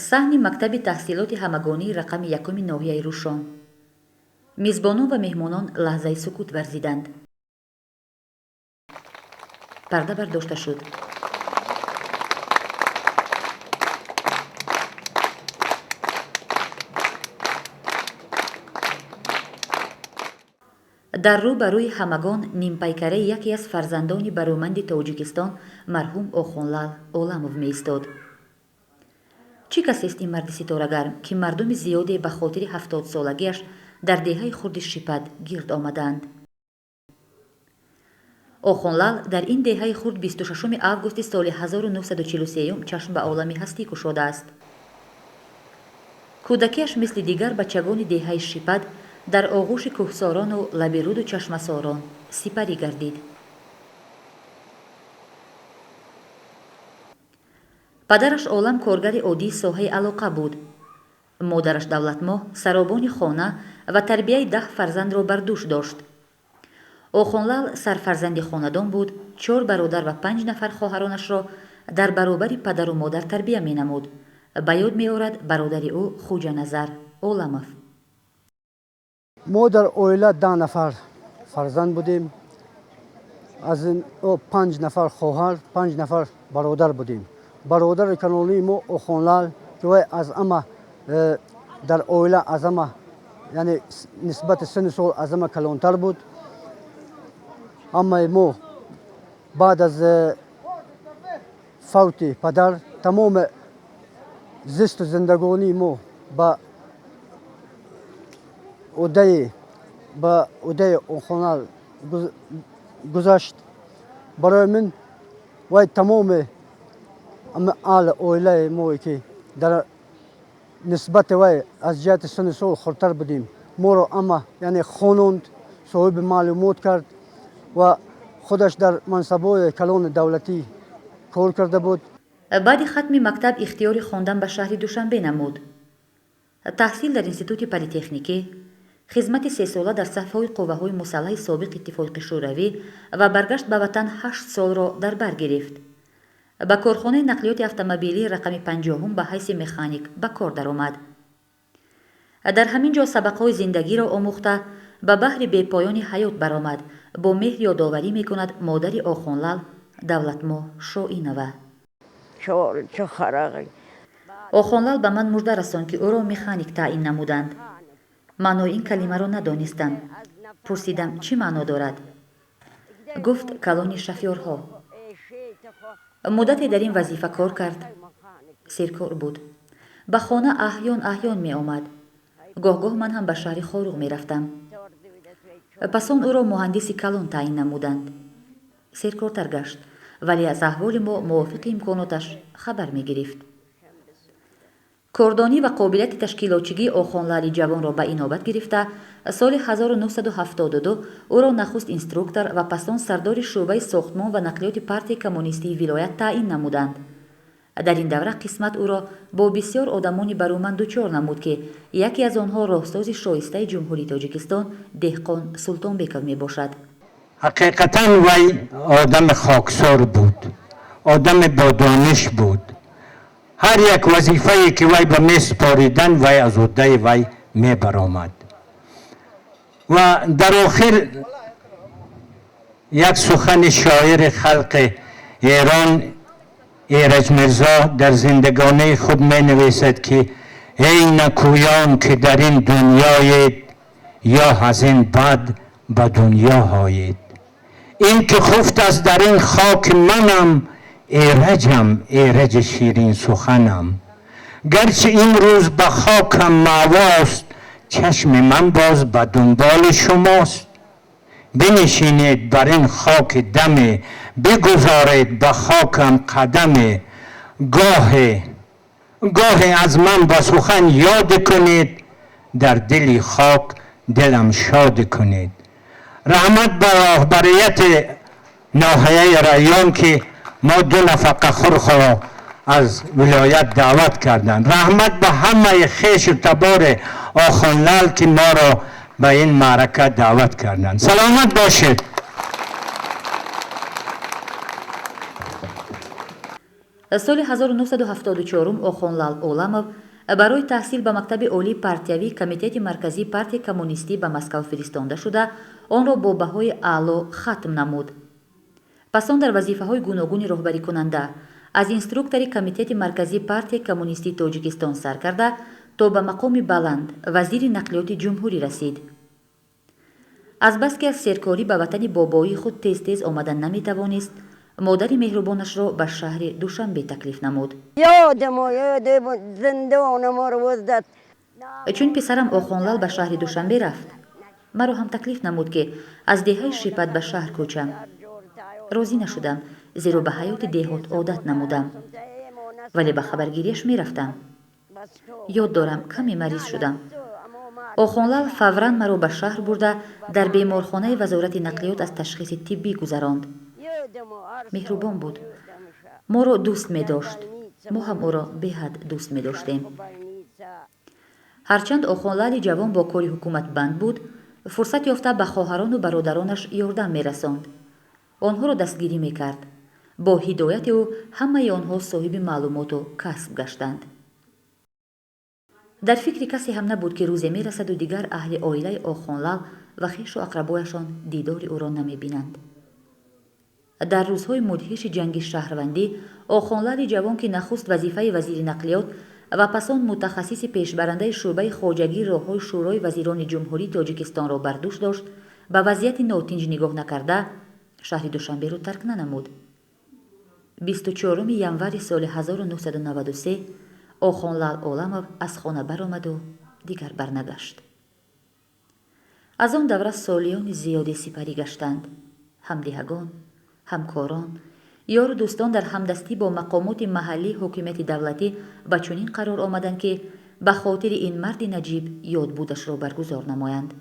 Саҳни мактаби таҳсилоти ҳамагонии рақами якуми ноҳияи Рӯшон. Мизбонон ва меҳмонон лаҳзаи сукут варзиданд. Парда бардошта шуд. Дар рӯ ба рӯи ҳамагон нимпайкараи яке аз фарзандони бароманди Тоҷикистон, марҳум Охонлал Оламов меистод. Чӣ касест ин марди ситорагарм, ки мардуми зиёде ба хотири 70-солагиаш дар деҳаи хурди Шипад гирд омадаанд? Охонлал дар ин деҳаи хурд 26 августи соли 1943 чашм ба олами ҳастӣ кушодааст. Кӯдакиаш мисли дигар бачагони деҳаи Шипад дар оғӯши кӯҳсорону лаби руду чашмасорон сипарӣ гардид. Падараш Олам коргари оддии соҳаи алоқа буд. Модараш Давлатмоҳ саробони хона ва тарбияи 10 фарзандро бар дӯш дошт. Охонлал сарфарзанди хонадон буд, чор бародар ва 5 нафар хоҳаронашро дар баробари падару модар тарбия менамуд. Ба ёд меорад бародари ӯ Хуҷаназар Оламов. Мо дар оила 10 нафар фарзанд будем, аз ин 5 нафар хоҳар, 5 нафар бародар будем. Бародари калонии мо Охонлал, ки вай аз ҳама дар оила аз ҳама, яъне нисбати синну сол аз ҳама калонтар буд. Ҳамаи мо баъд аз фавти падар тамоми зисту зиндагонии мо ба удаи Охонлал гузашт. Барои мин вай тамоми аҳли оилаи мо, ки дар нисбати вай аз ҷиҳати синну сол хурдтар будем, моро ҳама, яъне, хононд, соҳиби маълумот кард ва худаш дар мансабҳои калони давлатӣ кор карда буд. Баъди хатми мактаб ихтиёри хондан ба шаҳри Душанбе намуд. Таҳсил дар институти политехникӣ, хизмати сесола дар сафҳои қувваҳои мусаллаҳи собиқ Иттифоқи Шӯравӣ ва баргашт ба ватан 8 солро дар бар гирифт. Ба корхонаи нақлиёти автомобилии рақами 50-ум ба ҳайси механик ба кор даромад. Дар ҳамин ҷо сабақҳои зиндагиро омӯхта, ба баҳри бепоёни ҳаёт баромад, бо меҳр ёдоварӣ мекунад модари Охонлал Давлатмоҳ Шоинова. Охонлал ба ман мужда расонд, ки ӯро механик таъин намуданд. Маънои ин калимаро надонистам. Пурсидам, чӣ маъно дорад. Гуфт, калони шофёрҳо. Муддате дар ин вазифа кор кард. Серкор буд, ба хона аҳён аҳён меомад. Гоҳ-гоҳ ман ҳам ба шаҳри Хоруғ мерафтам. Пас он ӯро муҳандиси калон таъин намуданд. Серкортар гашт, вале аз аҳволи мо мувофиқи имконоташ хабар мегирифт. Кордонӣ ва қобилияти ташкилотчигии Охонлали ҷавонро ба инобат гирифта, соли 1972 ӯро нахуст инструктор ва пас он сардори шӯъбаи сохтмон ва нақлиёти партияи коммунистии вилоят таъин намуданд. Дар ин давра қисмат ӯро бо бисёр одамони барӯманд дучор намуд, ки яке аз онҳо роҳсози шоистаи Ҷумҳурии Тоҷикистон Деҳқон Султонбеков мебошад. Ҳақиқатан вай одами хоксор буд, одами бодониш буд. Ҳар як вазифае ки вай ба месупоридан, вай аз уҳдаи вай мебаромад. Ва дар охир як сухани шоири халқи Эрон Эраҷ Мирзо дар зиндагонаи худ менависад, ки эй накӯён, ки дар ин дунёед, ё аз ин бад ба дунё оед, ин ки хуфт аст дар ин хок манам, Эраҷам, Эраҷи ширин суханам. Гарчи имрӯз ба хокам маъвост, чашми ман боз ба дунболи шумост. Бинишинед бар ин хоки даме, бигузоред ба хокам қадаме. Гоҳе гоҳе аз ман ба сухан ёд кунед, дар дили хок дилам шод кунед. Раҳмат ба роҳбарияти ноҳияи район, ки мо ду нафақахӯрхоро аз вилоят даъват карданд. Раҳмат ба ҳамаи хешу табори Охонлал, ки моро ба ин маърака даъват карданд. Саломат бошед. Соли 1974 Охонлал Оламов барои таҳсил ба мактаби олии партиявии Комитети марказии партияи коммунистӣ ба Москав фиристонда шуда, онро бо баҳои аъло хатм намуд. Пас он дар вазифаҳои гуногуни роҳбарикунанда аз инструктори Комитети марказии партияи коммунистии Тоҷикистон сар карда то ба мақоми баланд вазири нақлиёти ҷумҳурӣ расид. Азбаски аз серкорӣ ба ватани бобоии худ тез-тез омада наметавонист, модари меҳрубонашро ба шаҳри Душанбе таклиф намуд. Чун писарам Охонлал ба шаҳри Душанбе рафт, маро ҳам таклиф намуд, ки аз деҳаи Шипат ба шаҳр кӯчам. Розӣ нашудам, зеро ба ҳаёти деҳот одат намудам, вале ба хабаргириаш мерафтам. Ёд дорам, каме мариз шудам. Охонлал фавран маро ба шаҳр бурда, дар беморхонаи вазорати нақлиёт аз ташхиси тиббӣ гузаронд. Меҳрубон буд, моро дӯст медошт, мо ҳам ӯро беҳад дӯст медоштем. Ҳарчанд Охонлали ҷавон бо кори ҳукумат банд буд, фурсат ёфта ба хоҳарону бародаронаш ёрдам мерасонд, онҳоро дастгирӣ мекард. Бо ҳидояти ӯ ҳамаи онҳо соҳиби маълумоту касб гаштанд. Дар фикри касе ҳам набуд, ки рӯзе мерасаду дигар аҳли оилаи Охонлал ва хешу ақрабояшон дидори ӯро намебинанд. Дар рӯзҳои мудҳиши ҷанги шаҳрвандӣ Охонлали ҷавон, ки нахуст вазифаи вазири нақлиёт ва пас он мутахассиси пешбарандаи шӯъбаи хоҷагии роҳҳои Шӯрои вазирони Ҷумҳурии Тоҷикистонро бар дӯш дошт, ба вазъияти нотинҷ нигоҳ накарда, шаҳри Душанберо тарк нанамуд. 24 январи соли 1993 Охонлал Оламов аз хона баромаду дигар барнагашт. Аз он давра солиёни зиёде сипарӣ гаштанд. Ҳамдиҳагон, ҳамкорон, ёру дӯстон дар ҳамдастӣ бо мақомоти маҳаллии ҳокимияти давлатӣ ба чунин қарор омаданд, ки ба хотири ин марди наҷиб ёдбудашро баргузор намоянд.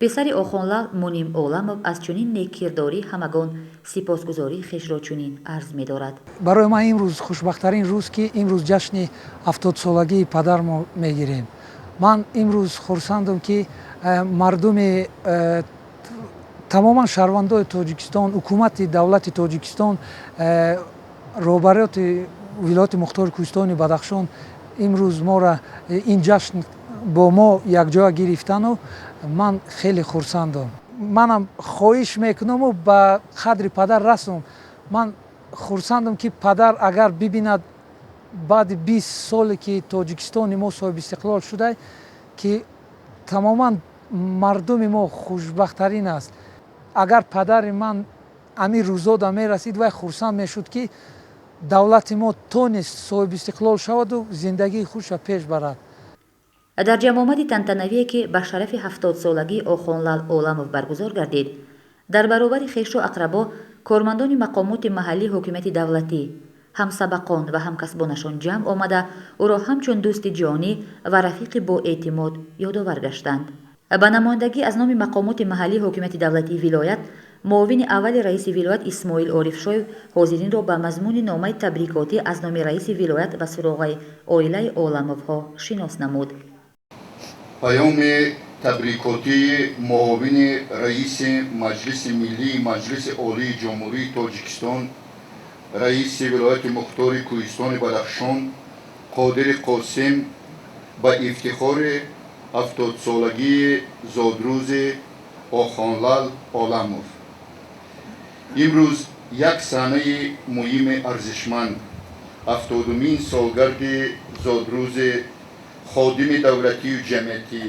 Писари Охонлал Муним Оламов аз чунин неккирдорӣ ҳамагон сипосгузории хешро чунин арз медорад. Барои ман имрӯз хушбахттарин рӯз, ки имрӯз ҷашни 70-солагии падармо мегирем. Ман имрӯз хурсандам, ки мардуми тамоман шаҳрвандои Тоҷикистон, ҳукумати давлати Тоҷикистон, роҳбариёти вилояти мухтори Кӯҳистони Бадахшон имрӯз моро ин ҷашн бо мо якҷоя гирифтану ман хеле хурсандам. Манам хоҳиш мекунаму ба қадри падар расам. Ман хурсандам, ки падар агар бибинад баъди 20 соле, ки Тоҷикистони мо соҳиби истиқлол шуда, ки тамоман мардуми мо хушбахттарин аст. Агар падари ман ҳамин рӯзода мерасид, вай хурсанд мешуд, ки давлати мо тонист соҳиби истиқлол шаваду зиндагии худша пеш барад. Дар ҷамъомади тантанавие, ки ба шарафи 70-солагии Охонлал Оламов баргузор гардид, дар баробари хешу ақрабо кормандони мақомоти маҳаллии ҳокимияти давлатӣ, ҳамсабақон ва ҳамкасбонашон ҷамъ омада, ӯро ҳамчун дӯсти ҷонӣ ва рафиқи боэътимод ёдовар гаштанд. Ба намояндагӣ аз номи мақомоти маҳаллии ҳокимияти давлатии вилоят муовини аввали раиси вилоят Исмоил Орифшоев ҳозиринро ба мазмуни номаи табрикотӣ аз номи раиси вилоят ва суроғаи оилаи Оламовҳо шинос намуд. Паёми табрикотии муовини раиси Маҷлиси Миллии Маҷлиси Олии Ҷумҳурии Тоҷикистон, раиси вилояти мухтори Кӯҳистони Бадахшон Қодири Қосим ба ифтихори 70-солагии зодрӯзи Охонлал Оламов. Имрӯз як саҳнаи муҳими арзишманд, 70-умин солгарди зодрӯзи ходими давлатию ҷамъиятӣ,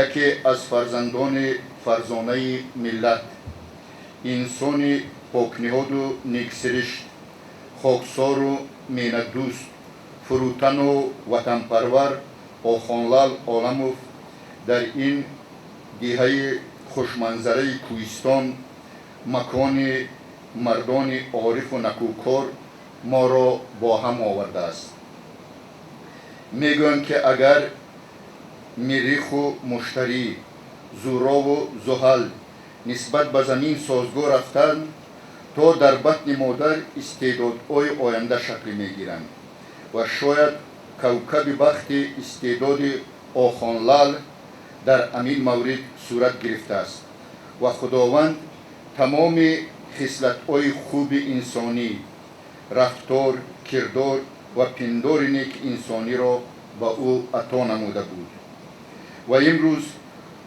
яке аз фарзандони фарзонаи миллат, инсони покниҳоду нексиришт, хоксору меҳнатдӯст, фурӯтану ватанпарвар Охонлал Оламов дар ин деҳаи хушманзараи кӯҳистон, макони мардони орифу накӯкор, моро бо ҳам овардааст. Мегӯянд, ки агар Мирриху Муштарӣ, Зурову Зуҳал нисбат ба замин созгор рафтанд, то дар батни модар истеъдодҳои оянда шакл мегиранд ва шояд кавкаби бахти истеъдоди Охонлал дар ҳамин маврид сурат гирифтааст ва Худованд тамоми хислатҳои хуби инсонӣ рафтор, кирдор ва пиндори неки инсониро ба ӯ ато намуда буд. Ва имрӯз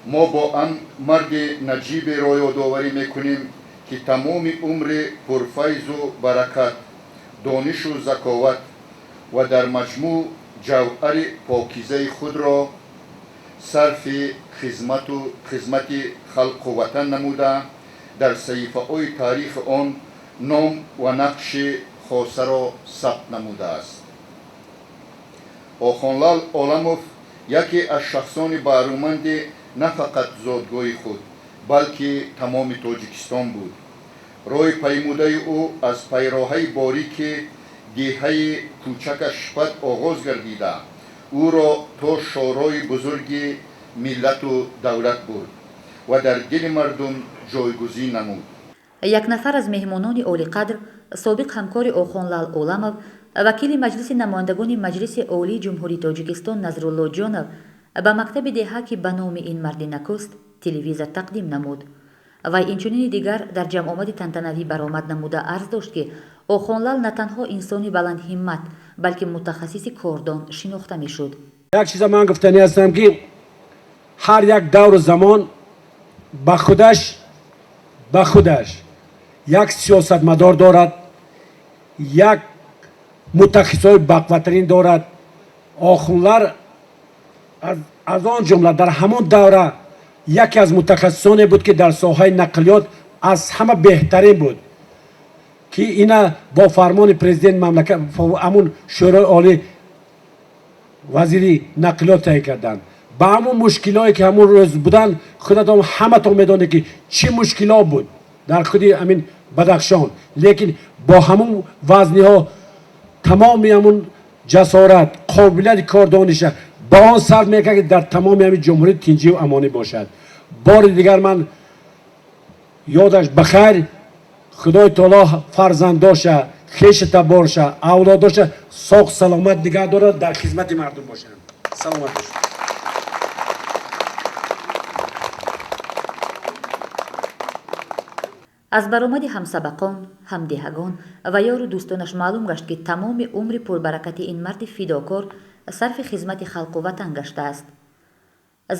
мо бо ан марди наҷиберо ёдоварӣ мекунем, ки тамоми умри пурфайзу баракат, донишу заковат ва дар маҷмӯъ ҷавҳари покизаи худро сарфи хизмати халқу ватан намуда, дар саҳифаҳои таърихи он ном ва нақши хосаро сабт намудааст. Охонлал Оламов яке аз шахсони баҳруманди на фақат зодгоҳи худ, балки тамоми Тоҷикистон буд. Роҳи паймудаи ӯ аз пайроҳаи борики деҳаи кӯчакаш Шпат оғоз гардида, ӯро то шорои бузурги миллату давлат бурд ва дар дили мардум ҷойгузин намуд. Як нафар аз меҳмонони олиқадр, собиқ ҳамкори Охонлал Оламов, вакили Маҷлиси намояндагони Маҷлиси Олии Ҷумҳурии Тоҷикистон Назрулло Ҷонов ба мактаби деҳа, ки ба номи ин марди накӯст, телевизор тақдим намуд. Вай инчунини дигар дар ҷамъомади тантанавӣ баромад намуда арз дошт, ки Охонлал на танҳо инсони баландҳиммат, балки мутахассиси кордон шинохта мешуд. Як чиза ман гуфтанӣ ҳастам, ки ҳар як давру замон ба худаш як сиёсатмадор дорад, як мутахассисҳои бақваттарин дорад. Охунлал аз он ҷумла дар ҳамон давра яке аз мутахассисоне буд, ки дар соҳаи нақлиёт аз ҳама беҳтарин буд, ки ина бо фармони президенти мамлакат, ҳамун Шӯрои Олӣ, вазири нақлиёт таъин карданд. Ба ҳамун мушкилое ки ҳамун рӯз буданд, худатон ҳаматон медонед, ки чӣ мушкило буд дар худи ҳамин Бадахшон, лекин бо ҳамун вазниҳо тамоми ҳамун ҷасорат, қобилияти кордониша ба он сарф мекард, ки дар тамоми ҳамин ҷумҳурӣ тинҷиву амонӣ бошад. Бори дигар ман ёдаш ба хайр, Худои таоло фарзандоша, хешу таборша, авлодоша соғ саломат нигаҳ дорад, дар хизмати мардум бошанд. Саломат бошад. Аз баромади ҳамсабақон, ҳамдеҳагон ва ёру дӯстонаш маълум гашт, ки тамоми умри пурбаракати ин марди фидокор сарфи хизмати халқу ватан гаштааст.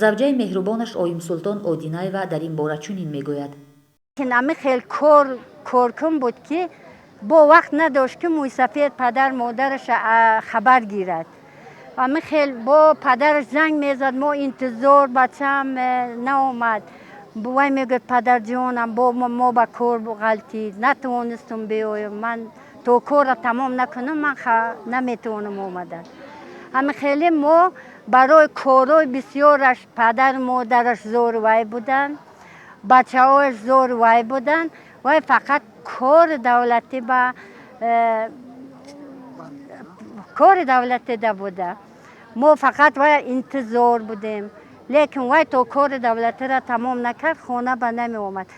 Завҷаи меҳрубонаш Оимсултон Одинаева дар ин бора чунин мегӯяд. Ами хел кор коркун буд, ки бо вақт надошт, ки мӯйсафед падар модараш хабар гирад. Ами хел бо падараш занг мезад: «Мо интизор, бачаам наомад». Вай мегӯяд: «Падарҷонам, бо мо ба кор ғалтид, натавонистум биёям, ман то корра тамом накунам, ман наметавонам омадан». Ами хеле мо барои корҳои бисёраш падару модараш зори вай буданд, бачаҳояш зори вай буданд. Вай фақат кори давлатӣ, ба кори давлатида буда, мо фақат вай интизор будем, лекин вай то кори давлатиро тамом накард, хона ба намеомад.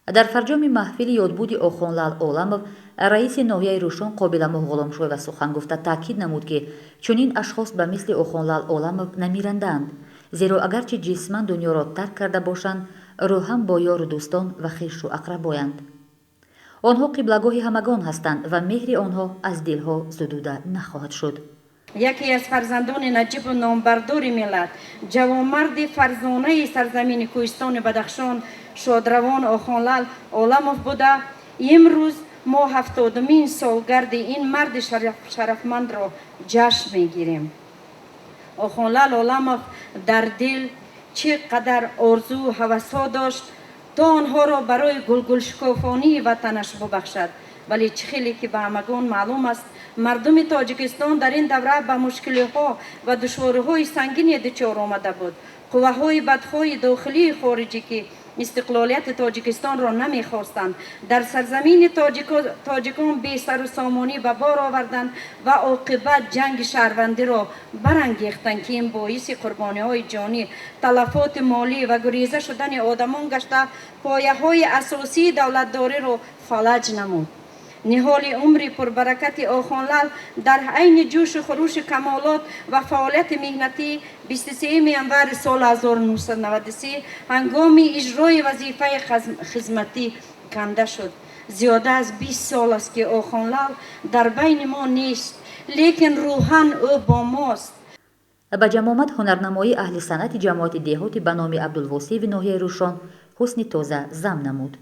Дар фарҷоми маҳфили ёдбуди Охонлал Оламов раиси ноҳияи Рӯшон Қобиламоҳ Ғуломшоева сухан гуфта таъкид намуд, ки чунин ашхос ба мисли Охонлал Оламов намирандаанд, зеро агарчи ҷисман дунёро тарк карда бошанд, рӯҳан бо ёру дӯстон ва хешу ақрабоянд. Онҳо қиблагоҳи ҳамагон ҳастанд ва меҳри онҳо аз дилҳо зудуда нахоҳад шуд. Яке аз фарзандони наҷибу номбардори миллат, ҷавонмарди фарзонаи сарзамини кӯҳистони Бадахшон, шодравон Охонлал Оламов буда, имрӯз мо 70-умин солгарди ин марди шарафмандро ҷашн мегирем. Охонлал Оламов дар дил чӣ қадар орзуу ҳавасҳо дошт, то онҳоро барои гулгулшукуфонии ватанаш бубахшад. Вале чӣ хеле ки ба ҳамагон маълум аст, мардуми Тоҷикистон дар ин давра ба мушкилиҳо ва душвориҳои сангине дучор омада буд. Қувваҳои бадхоҳи дохилии хориҷӣ, ки истиқлолияти Тоҷикистонро намехостанд, дар сарзамини тоҷикон бесару сомонӣ ба бор оварданд ва оқибат ҷанги шаҳрвандиро барангехтанд, ки ин боиси қурбониҳои ҷонӣ, талафоти молӣ ва гуреза шудани одамон гашта, пояҳои асосии давлатдориро фалаҷ намуд. Ниҳоли умри пурбаракати Охонлал дар айни ҷӯшу хурӯши камолот ва фаъолияти меҳнатӣ 23 январи соли 1993 ҳангоми иҷрои вазифаи хизматӣ канда шуд. Зиёда аз 20 сол аст, ки Охонлал дар байни мо нест, лекин рӯҳан ӯ бо мост. Ба ҷамъомад ҳунарнамоии аҳли санъати ҷамоати деҳоти ба номи Абдулвосеви ноҳияи Рӯшон ҳусни тоза зам намуд.